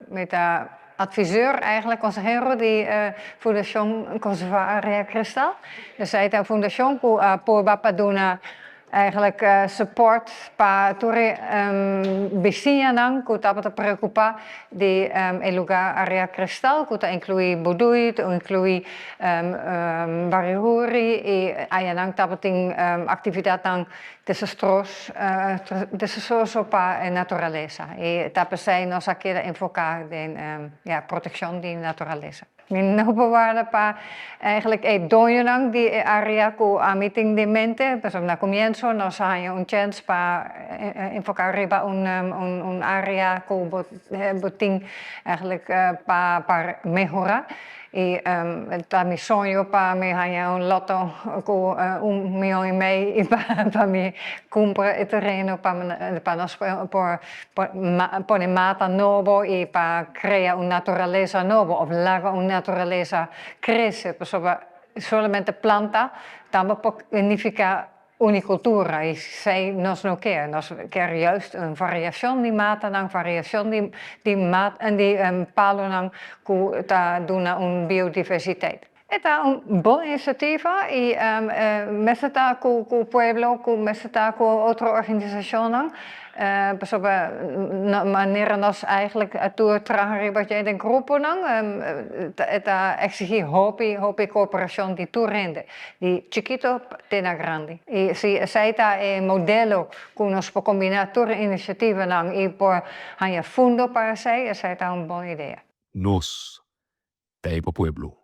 Mi ta adviseur eigenlijk, consehero di Fundacion Conserva Area Cristal. Dus esey ta un fundacion cu a purba pa duna eigenlijk support pa tur e bisiñanan cu tabata preocupa di e lugar Area Cristal, cu ta inclui Budui, ta inclui Barihuri y ayanan tabatin actividadnan desastros, desastroso pa e naturalesa. Y ta p'esey nos a keda enfoca den, ja, proteccion di naturalesa. Mi no por warda pa eigenlijk e doñonan di e area cu ami tin den mente, pasobra na comienso nos a haña un chens pa enfoca riba un area cu bo tin eigenlijk pa mehora. Y ta mi soño pa mi haña un loto cu 1,5 miyon y pa mi cumpra e tereno pa nos por pone mata nobo y pa crea un naturalesa nobo of laga un naturalesa crece, pasobra solamente planta tambe por significa unicultura y esey nos no kier. Nos kier juist un variacion di matanan, variacion di mat di palonan cu ta duna un biodiversiteit. E ta un bon iniciativa y mester ta cu pueblo, cu mester ta cu otro organisacionnan, pasobra manera nos eigenlijk tur traha riba dje den gruponan, e ta exigi hopi, hopi cooperacion di tur hende, di chikito te na grandi. Y si esey ta e modelo cu nos por combina tur iniciativanan y por haña fondo pa esey, esey ta un bon idea. Nos ta pa pueblo.